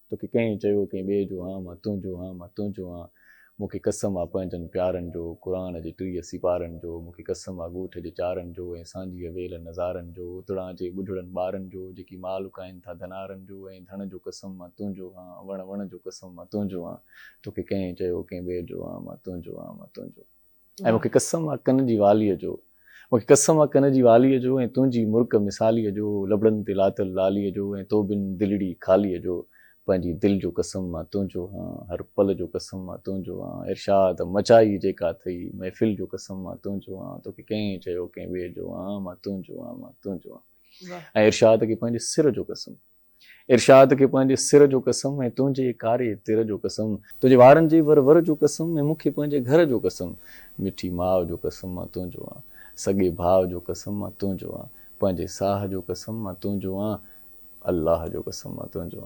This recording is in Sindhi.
توکي ڪنهن چيو ڪنهن ٻئي جو هان مان تنهنجو هان مان تنهنجو هان مون کي قسم آ پنهنجن پيارن جو قرآن جي 30 سيپارن جو مون کي قسم آ ڳوٺ جي چارن جو ۽ سانجهيء ويل نظارن جو اتڙان جي ٻڍڙن ٻارن جو جيڪي مال اڪائين ٿا ڌنارن جو ۽ ڌڻ جو قسم مان تنهنجو هان وڻ وڻ جو قسم مان تنهنجو هان توکي ڪنهن چيو ڪنهن ٻئي جو هان مان تنهنجو هان مان تنهنجو ۽ مون کي قسم آ ڪن جي واليء جو، مون کي قسم آ ڪن جي واليء جو ۽ تنهنجي مرڪ مثاليء جو، لبڙن تي لاتل لاليء جو ۽ تو بن دلڙي خاليء جو، پنهنجي دل جو قسم مان تنهنجو هان، هر پل جو قسم مان تنهنجو هان، ارشاد مچائي جيڪا اٿئي، محفل جو قسم مان تنهنجو هان، توکي ڪنهن چيو ڪنهن ٻئي جو هان، مان تنهنجو هان، مان تنهنجو هان. ۽ ارشاد کي پنهنجي سر جو قسم. ارشاد کي پنهنجي سر جو قسم ۽ تنهنجي ڪاري تر جو قسم، تنهنجي وارن جي ور ور جو قسم ۽ مون کي پنهنجي گهر جو قسم، مٺي ماء جو قسم مان تنهنجو آن، سڳي ڀاء جو قسم مان تنهنجو آن، پنهنجي ساهه جو قسم مان تنهنجو آن، الله جو قسم مان تنهنجو آن.